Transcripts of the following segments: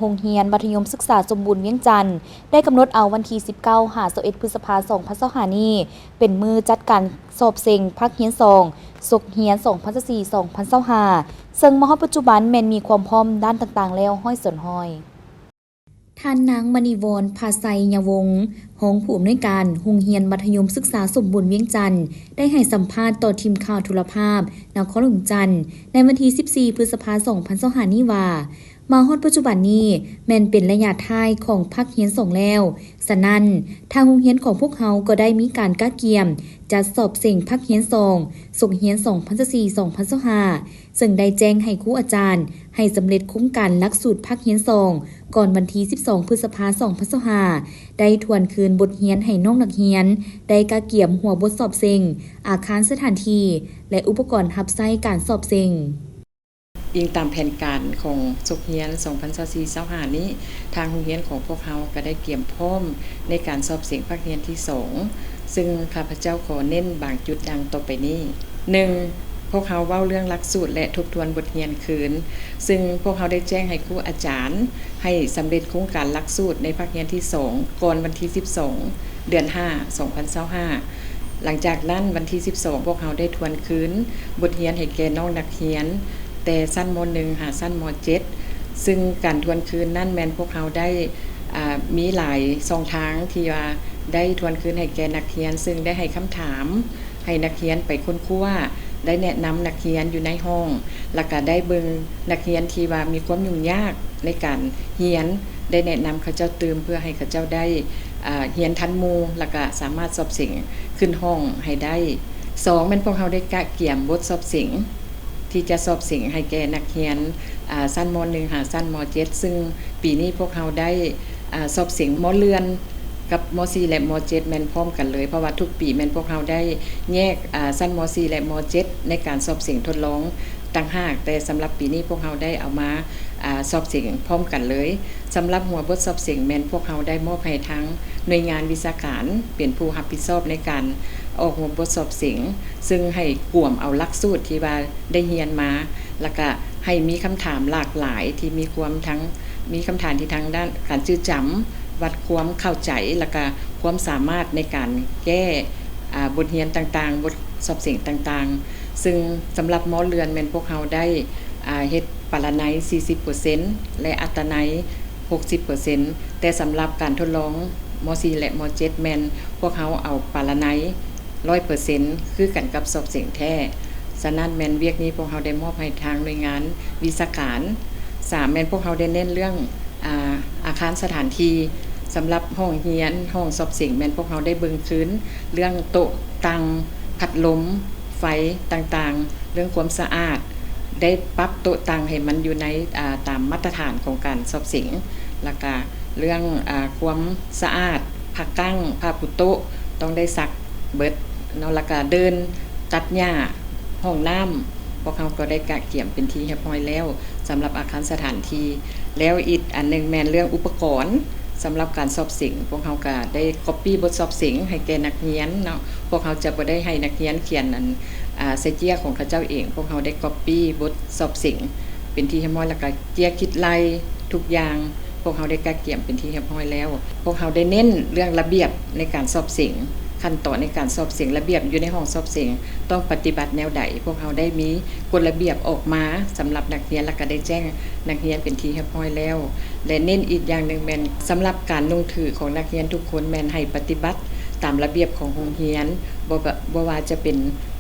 ໂຮງຮຽນມັດທະຍົມສຶກສາສົມບູນວຽງຈັນ ໄດ້ກຳນົດເອົາວັນທີສິບເກົ້າຫາຊາວເອັດ ພຶດສະພາ ສອງພັນຊາວຫ້ານີ້ ເປັນມື້ຈັດການສອບເສັງພາກຮຽນສອງ ສົກຮຽນ ສອງພັນຊາວສີ່ ສອງພັນຊາວຫ້າ ເຊິ່ງມາຮອດປັດຈຸບັນແມ່ນມີຄວາມພ້ອມດ້ານຕ່າງໆແລ້ວ ຮ້ອຍສ່ວນຮ້ອຍ. ທ່ານນາງ ມະນີວອນ ພາໄຊຍະວົງ ຮອງຜູ້ອຳນວຍການໂຮງຮຽນມັດທະຍົມສຶກສາສົມບູນວຽງຈັນ ໄດ້ໃຫ້ສຳພາດຕໍ່ທີມຂ່າວໂທລະພາບນະຄອນຫຼວງວຽງຈັນ ໃນວັນທີສິບສີ່ ພຶດສະພາ ສອງພັນຊາວຫ້ານີ້ວ່າ ມາຮອດປັດຈຸບັນນີ້ແມ່ນເປັນໄລຍະທ້າຍຂອງພາກຮຽນສອງແລ້ວ, ສະນັ້ນ ທາງໂຮງຮຽນຂອງພວກເຮົາກໍໄດ້ມີການກະກຽມຈັດສອບເສັງພາກຮຽນສອງ ສົກຮຽນ ສອງພັນຊາວສີ່ ສອງພັນຊາວຫ້າ ເຊິ່ງໄດ້ແຈ້ງໃຫ້ຄູອາຈານໃຫ້ສຳເລັດໂຄງການຫຼັກສູດພາກຮຽນສອງ ກ່ອນວັນທີສິບສອງ ພຶດສະພາ ສອງພັນຊາວຫ້າ ໄດ້ທວນຄືນບົດຮຽນໃຫ້ນ້ອງນັກຮຽນ ໄດ້ກະກຽມຫົວບົດສອບເສັງ, ອາຄານສະຖານທີ່ ແລະ ອຸປະກອນຮັບໃຊ້ການສອບເສັງ. ອີງຕາມແຜນການຂອງສົກຮຽນ ສອງພັນຊາວສີ່ ສາວຫ້ານີ້ ທາງໂຮງຮຽນຂອງພວກເຮົາກໍໄດ້ກຽມພ້ອມໃນການສອບເສັງພາກຮຽນທີສອງ ເຊິ່ງຂ້າພະເຈົ້າຂໍເນັ້ນບາງຈຸດດັ່ງຕໍ່ໄປນີ້. ໜຶ່ງ, ພວກເຮົາເວົ້າເລື່ອງຫຼັກສູດ ແລະ ທົບທວນບົດຮຽນຄືນ, ເຊິ່ງພວກເຮົາໄດ້ແຈ້ງໃຫ້ຄູອາຈານໃຫ້ສຳເລັດໂຄງການຫຼັກສູດໃນພາກຮຽນທີສອງ ກ່ອນວັນທີສິບສອງ ເດືອນຫ້າ ສອງພັນຊາວຫ້າ. ຫຼັງຈາກນັ້ນ ວັນທີສິບສອງ ພວກເຮົາໄດ້ທວນຄືນບົດຮຽນໃຫ້ແກ່ນ້ອງນັກຮຽນ ແຕ່ຊັ້ນ ມ.ໜຶ່ງ ຫາຊັ້ນ ມ.ເຈັດ ເຊິ່ງການທວນຄືນນັ້ນແມ່ນພວກເຮົາໄດ້ ອາ ມີຫຼາຍຊ່ອງທາງທີ່ວ່າໄດ້ທວນຄືນໃຫ້ແກ່ນັກຮຽນ, ເຊິ່ງໄດ້ໃຫ້ຄຳຖາມໃຫ້ນັກຮຽນໄປຄົ້ນຄວ້າ, ໄດ້ແນະນຳນັກຮຽນຢູ່ໃນຫ້ອງ ແລ້ວກະໄດ້ເບິ່ງນັກຮຽນທີ່ວ່າມີຄວາມຫຍຸ້ງຍາກໃນການຮຽນ, ໄດ້ແນະນຳເຂົາເຈົ້າຕື່ມ ເພື່ອໃຫ້ເຂົາເຈົ້າໄດ້ ອາ ຮຽນທັນໝູ່ ແລ້ວກະສາມາດສອບເສັງຂຶ້ນຫ້ອງໃຫ້ໄດ້. ສອງ ແມ່ນພວກເຮົາໄດ້ກະກຽມບົດສອບເສັງ ທີ່ຈະສອບເສັງໃຫ້ແກ່ນັກຮຽນ ອາ ຊັ້ນ ມ.ໜຶ່ງ ຫາຊັ້ນ ມ.ເຈັດ ເຊິ່ງປີນີ້ພວກເຮົາໄດ້ ອາ ສອບເສັງ ມ.ເລື່ອນ ກັບ ມ.ສີ່ ແລະ ມ.ເຈັດ ແມ່ນພ້ອມກັນເລີຍ, ເພາະວ່າທຸກປີແມ່ນພວກເຮົາໄດ້ແຍກ ອາ ຊັ້ນ ມ.ສີ່ ແລະ ມ.ເຈັດ ໃນການສອບເສັງທົດລອງຕ່າງຫາກ, ແຕ່ສຳລັບປີນີ້ພວກເຮົາໄດ້ເອົາມາ ອາ ສອບເສັງພ້ອມກັນເລີຍ. ສຳລັບຫົວບົດສອບເສັງແມ່ນພວກເຮົາໄດ້ມອບໃຫ້ທາງໜ່ວຍງານວິຊາການເປັນຜູ້ຮັບຜິດຊອບໃນການອອກຫົວບົດສອບເສັງ, ເຊິ່ງໃຫ້ກວມເອົາຫຼັກສູດທີ່ວ່າໄດ້ຮຽນມາ, ແລ້ວກະໃຫ້ມີຄຳຖາມຫຼາກຫຼາຍທີ່ມີຄວາມທັງ ມີຄຳຖາມທີ່ທາງດ້ານການຈື່ຈຳ, ວັດຄວາມເຂົ້າໃຈ ແລ້ວກະຄວາມສາມາດໃນການແກ້ ອາ ບົດຮຽນຕ່າງໆ, ບົດສອບເສັງຕ່າງໆ. ເຊິ່ງສຳລັບ ມ.ເລື່ອນ ແມ່ນພວກເຮົາໄດ້ ອາ ເຮັດປາລະໄນ ສີ່ສິບເປີເຊັນ ແລະ ອັດຕະໄນ ຫົກສິບເປີເຊັນ, ແຕ່ສຳລັບການທົດລອງ ມ.ສີ່ ແລະ ມ.ເຈັດ ແມ່ນພວກເຮົາເອົາປາລະໄນ ຮ້ອຍເປີເຊັນ ຄືກັນກັບສອບເສັງແທ້. ສະນັ້ນແມ່ນວຽກນີ້ພວກເຮົາໄດ້ມອບໃຫ້ທາງໜ່ວຍງານວິຊາການ. ສາມ ແມ່ນພວກເຮົາໄດ້ເນັ້ນເລື່ອງ ອາ ອາຄານສະຖານທີ່. ສຳລັບຫ້ອງຮຽນ, ຫ້ອງສອບເສັງ ແມ່ນພວກເຮົາໄດ້ເບິ່ງຄືນເລື່ອງໂຕະ, ຕັ່ງ, ພັດລົມ, ໄຟຕ່າງໆ, ເລື່ອງຄວາມສະອາດ, ໄດ້ປັບໂຕະຕັ່ງໃຫ້ມັນຢູ່ໃນ ອາ ຕາມມາດຕະຖານຂອງການສອບເສັງ, ແລ້ວກະເລື່ອງ ອາ ຄວາມສະອາດ, ຜ້າກັ້ງ, ຜ້າປູໂຕະ ຕ້ອງໄດ້ຊັກເບິດເນາະ, ແລ້ວກະເດີ່ນ, ຕັດຫຍ້າ, ຫ້ອງນ້ຳ ພວກເຮົາກໍໄດ້ກະກຽມເປັນທີ່ຮຽບຮ້ອຍແລ້ວ ສຳລັບອາຄານສະຖານທີ່. ແລ້ວອີກອັນໜຶ່ງແມ່ນເລື່ອງອຸປະກອນ ສຳລັບການສອບເສັງ, ພວກເຮົາກະໄດ້ກັອບປີ້ບົດສອບເສັງໃຫ້ແກ່ນັກຮຽນເນາະ. ພວກເຮົາຈະບໍ່ໄດ້ໃຫ້ນັກຮຽນຂຽນອັນ ອາ ໃສ່ເຈ້ຍຂອງເຂົາເຈົ້າເອງ, ພວກເຮົາໄດ້ກັອບປີ້ບົດສອບເສັງເປັນທີ່ຮຽບຮ້ອຍ ແລ້ວກະເຈ້ຍຄິດໄລ່ທຸກຢ່າງ ພວກເຮົາໄດ້ກະກຽມເປັນທີ່ຮຽບຮ້ອຍແລ້ວ. ພວກເຮົາໄດ້ເນັ້ນເລື່ອງລະບຽບໃນການສອບເສັງ, ຂັ້ນຕອນໃນການສອບເສັງ, ລະບຽບຢູ່ໃນຫ້ອງສອບເສັງຕ້ອງປະຕິບັດແນວໃດ. ພວກເຮົາໄດ້ມີກົດລະບຽບອອກມາສຳລັບນັກຮຽນ ແລ້ວກະໄດ້ແຈ້ງນັກຮຽນເປັນທີ່ຮຽບຮ້ອຍແລ້ວ ແລະ ເນັ້ນອີກຢ່າງໜຶ່ງແມ່ນ ສຳລັບການນຸ່ງຖືຂອງນັກຮຽນທຸກຄົນແມ່ນໃຫ້ປະຕິບັດຕາມລະບຽບຂອງໂຮງຮຽນ, ບໍ່ ບໍ່ວ່າຈະເປັນ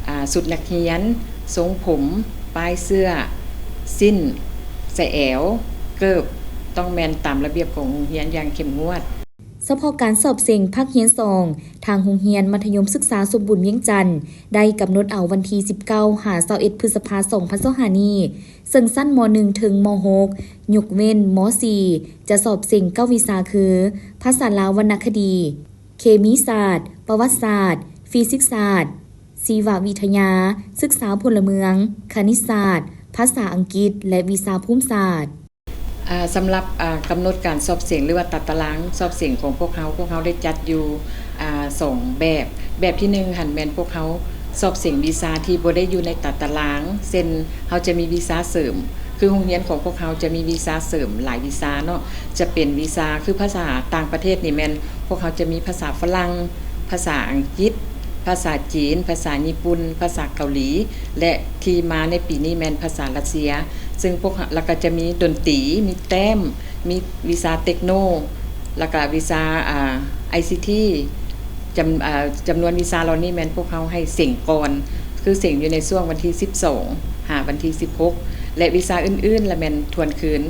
ອາ ຊຸດນັກຮຽນ, ຊົງຜົມ, ປ້າຍເສື້ອ, ສິ້ນ, ສະແອວ, ເກີບ ຕ້ອງແມ່ນຕາມລະບຽບຂອງໂຮງຮຽນຢ່າງເຂັ້ມງວດ. ສະເພາະການສອບເສັງພາກຮຽນສອງ ທາງໂຮງຮຽນມັດທະຍົມສຶກສາສົມບູນວຽງຈັນ ໄດ້ກຳນົດເອົາວັນທີສິບເກົ້າຫາຊາວເອັດ ພຶດສະພາ ສອງພັນຊາວຫ້ານີ້ ເຊິ່ງຊັ້ນ ມ.ໜຶ່ງ ເຖິງ ມ.ຫົກ ຍົກເວັ້ນ ມ.ສີ່ ຈະສອບເສັງເກົ້າວິຊາຄື ພາສາລາວວັນນະຄະດີ, ເຄມີສາດ, ປະຫວັດສາດ, ຟີຊິກສາດ, ຊີວະວິທະຍາ, ສຶກສາພົນລະເມືອງ, ຄະນິດສາດ, ພາສາອັງກິດ ແລະ ວິຊາພູມສາດ. ອາ ສຳລັບ ອາ ກຳນົດການສອບເສັງ ຫຼືວ່າຕາຕະລາງສອບເສັງຂອງພວກເຮົາ, ພວກເຮົາໄດ້ຈັດຢູ່ ອາ ສອງແບບ. ແບບທີໜຶ່ງຫັ້ນແມ່ນພວກເຮົາສອບເສັງວິຊາທີ່ບໍ່ໄດ້ຢູ່ໃນຕາຕະລາງ, ເຊັ່ນ ເຮົາຈະມີວິຊາເສີມ ຄືໂຮງຮຽນຂອງພວກເຮົາຈະມີວິຊາເສີມຫຼາຍວິຊາເນາະ, ຈະເປັນວິຊາ ຄືພາສາຕ່າງປະເທດນີ້ແມ່ນພວກເຮົາຈະມີພາສາຝຣັ່ງ, ພາສາອັງກິດ, ພາສາຈີນ, ພາສາຍີ່ປຸ່ນ, ພາສາເກົາຫຼີ ແລະ ທີ່ມາໃນປີນີ້ແມ່ນພາສາຣັດເຊຍ. ເຊິ່ງພວກເຮົາ ແລ້ວກໍຈະມີດົນຕີ, ມີແຕ້ມ, ມີວິຊາເຕັກໂນ ແລ້ວກະວິຊາ ອາ ໄອຊີທີ ຈຳ ອາ ຈຳນວນວິຊາເຫຼົ່ານີ້ແມ່ນພວກເຮົາໃຫ້ເສັງກ່ອນ ຄືເສັງຢູ່ໃນຊ່ວງວັນທີສິບສອງ ຫາວັນທີສິບຫົກ ແລະ ວິຊາອື່ນໆລະແມ່ນທວນຄືນ.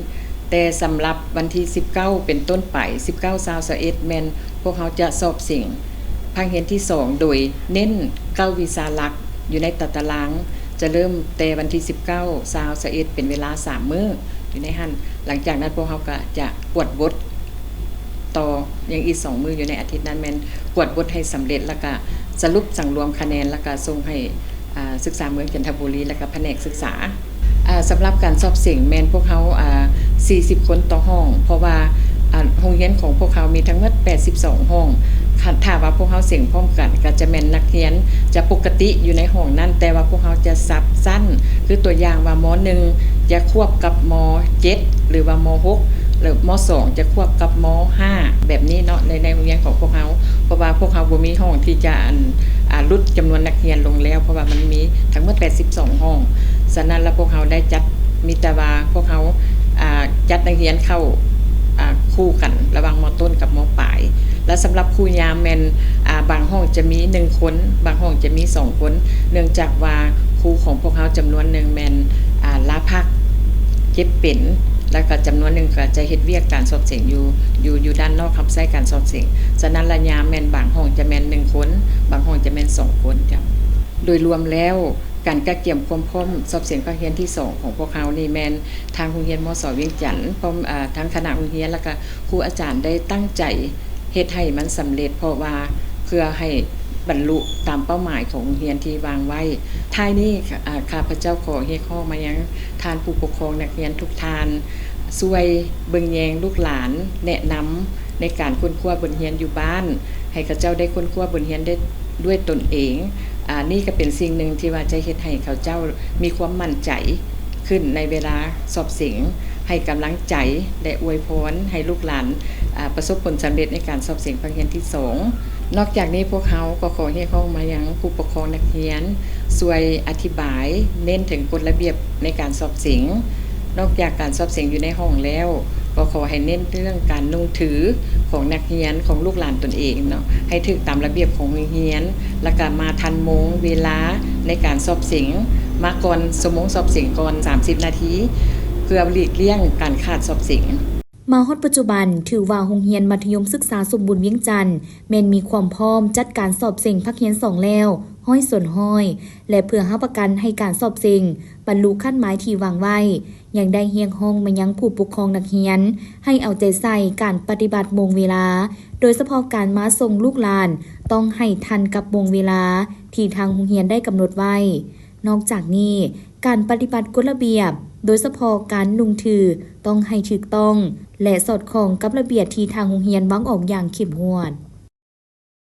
ແຕ່ສຳລັບວັນທີສິບເກົ້າເປັນຕົ້ນໄປ ສິບເກົ້າ ຊາວ ຊາວເອັດ ແມ່ນພວກເຮົາຈະສອບເສັງພາກຮຽນທີສອງ ໂດຍເນັ້ນເກົ້າວິຊາຫຼັກຢູ່ໃນຕາຕະລາງ. ຈະເລີ່ມແຕ່ວັນທີສິບເກົ້າ ຊາວ ຊາວເອັດ ເປັນເວລາສາມມື້ຢູ່ໃນຫັ້ນ. ຫຼັງຈາກນັ້ນພວກເຮົາກໍຈະກວດບົດຕໍ່ຍັງອີກສອງມື້ຢູ່ໃນອາທິດນັ້ນ ແມ່ນກວດບົດໃຫ້ສຳເລັດ ແລ້ວກະສະຫຼຸບສັງລວມຄະແນນ ແລ້ວກະສົ່ງໃຫ້ ອາ ສຶກສາເມືອງຈັນທະບູລີ ແລ້ວກະພະແນກສຶກສາ. ອາ ສຳລັບການສອບເສັງແມ່ນພວກເຮົາ ອາ ສີ່ສິບຄົນຕໍ່ຫ້ອງ ເພາະວ່າ ອາ ໂຮງຮຽນຂອງພວກເຮົາມີທັງໝົດແປດສິບສອງຫ້ອງ. ຄັນຖ້າວ່າພວກເຮົາເສັງພ້ອມກັນ ກໍຈະແມ່ນນັກຮຽນຈະປົກກະຕິຢູ່ໃນຫ້ອງນັ້ນ, ແຕ່ວ່າພວກເຮົາຈະສັບຊັ້ນ ຄືຕົວຢ່າງວ່າ ມໍໜຶ່ງ ຈະຄວບກັບ ມໍເຈັດ ຫຼືວ່າ ມໍຫົກ ຫຼື ມໍສອງ ຈະຄວບກັບ ມໍຫ້າ ແບບນີ້ເນາະ ໃນ ໃນໂຮງຮຽນຂອງພວກເຮົາ. ເພາະວ່າພວກເຮົາບໍ່ມີຫ້ອງທີ່ຈະ ອັນ ອາ ຫຼຸດຈຳນວນນັກຮຽນລົງແລ້ວ ເພາະວ່າມັນມີທັງໝົດແປດສິບສອງຫ້ອງ. ສະນັ້ນລະພວກເຮົາໄດ້ຈັດ ມີແຕ່ວ່າພວກເຮົາ ອາ ຈັດນັກຮຽນເຂົ້າ ອາ ຄູ່ກັນລະຫວ່າງ ມໍຕົ້ນ ກັບ ມໍປາຍ. ແລະ ສຳລັບຄູຍາມແມ່ນ ອາ ບາງຫ້ອງຈະມີໜຶ່ງຄົນ, ບາງຫ້ອງຈະມີສອງຄົນ, ເນື່ອງຈາກວ່າຄູຂອງພວກເຮົາຈຳນວນໜຶ່ງແມ່ນ ອາ ລາພັກເຈັບເປັນ ແລ້ວກໍຈຳນວນໜຶ່ງກໍຈະເຮັດວຽກການສອບເສັງຢູ່ ຢູ່ ຢູ່ດ້ານນອກຮັບໃຊ້ການສອບເສັງ. ສະນັ້ນລະຍາມແມ່ນບາງຫ້ອງຈະແມ່ນໜຶ່ງຄົນ, ບາງຫ້ອງຈະແມ່ນສອງຄົນເຈົ້າ. ໂດຍລວມແລ້ວ ການກະກຽມຄວາມພ້ອມສອບເສັງພາກຮຽນທີສອງຂອງພວກເຮົານີ້ແມ່ນທາງໂຮງຮຽນ ມສ ວຽງຈັນ ພ້ອມ ອາ ທາງຄະນະໂຮງຮຽນ ແລ້ວກະຄູອາຈານໄດ້ຕັ້ງໃຈເຮັດໃຫ້ມັນສຳເລັດ ເພາະວ່າເພື່ອໃຫ້ບັນລຸຕາມເປົ້າໝາຍຂອງໂຮງຮຽນທີ່ວາງໄວ້. ທ້າຍນີ້ ອາ ຂ້າພະເຈົ້າຂໍຮຽກຮ້ອງມາຍັງທ່ານຜູ້ປົກຄອງນັກຮຽນທຸກທ່ານ ຊ່ວຍເບິ່ງແຍງລູກຫຼານ, ແນະນຳໃນການຄົ້ນຄວ້າບົດຮຽນຢູ່ບ້ານ ໃຫ້ເຂົາເຈົ້າໄດ້ຄົ້ນຄວ້າບົດຮຽນໄດ້ດ້ວຍຕົນເອງ. ອາ ນີ້ກໍເປັນສິ່ງໜຶ່ງທີ່ວ່າຈະເຮັດໃຫ້ເຂົາເຈົ້າມີຄວາມໝັ້ນໃຈຂຶ້ນໃນເວລາສອບເສັງ, ໃຫ້ກຳລັງໃຈ ແລະ ອວຍພອນໃຫ້ລູກຫຼານ ອາ ປະສົບຜົນສຳເລັດໃນການສອບເສັງພາກຮຽນທີສອງ. ນອກຈາກນີ້ພວກເຮົາກໍຂໍຮຽກຮ້ອງມາຍັງຜູ້ປົກຄອງນັກຮຽນ ຊ່ວຍອະທິບາຍເນັ້ນເຖິງກົດລະບຽບໃນການສອບເສັງ. ນອກຈາກການສອບເສັງຢູ່ໃນຫ້ອງແລ້ວ ກໍຂໍໃຫ້ເນັ້ນເລື່ອງການນຸ່ງຖືຂອງນັກຮຽນ ຂອງລູກຫຼານຕົນເອງເນາະ ໃຫ້ຖືກຕາມລະບຽບຂອງໂຮງຮຽນ ແລ້ວກະມາທັນໂມງເວລາໃນການສອບເສັງ, ມາກ່ອນຊົ່ວໂມງສອບເສັງກ່ອນສາມສິບນາທີ ເພື່ອຫຼີກລ່ຽງການຂາດສອບເສັງ. ມາຮອດປັດຈຸບັນ ຖືວ່າໂຮງຮຽນມັດທະຍົມສຶກສາສົມບູນວຽງຈັນ ແມ່ນມີຄວາມພ້ອມຈັດການສອບເສັງພາກຮຽນສອງແລ້ວ ຮ້ອຍສ່ວນຮ້ອຍ ແລະ ເພື່ອຮັບປະກັນໃຫ້ການສອບເສັງບັນລຸຄາດໝາຍທີ່ວາງໄວ້, ຍັງໄດ້ຮຽກຮ້ອງມາຍັງຜູ້ປົກຄອງນັກຮຽນ ໃຫ້ເອົາໃຈໃສ່ການປະຕິບັດໂມງເວລາ, ໂດຍສະເພາະການມາສົ່ງລູກຫຼານ ຕ້ອງໃຫ້ທັນກັບໂມງເວລາທີ່ທາງໂຮງຮຽນໄດ້ກຳນົດໄວ້. ນອກຈາກນີ້, ການປະຕິບັດກົດລະບຽບ, ໂດຍສະເພາະການນຸ່ງຖື, ຕ້ອງໃຫ້ຖືກຕ້ອງ ແລະ ສອດຄ່ອງກັບລະບຽບທີ່ທາງໂຮງຮຽນວາງອອກຢ່າງເຂັ້ມງວດ.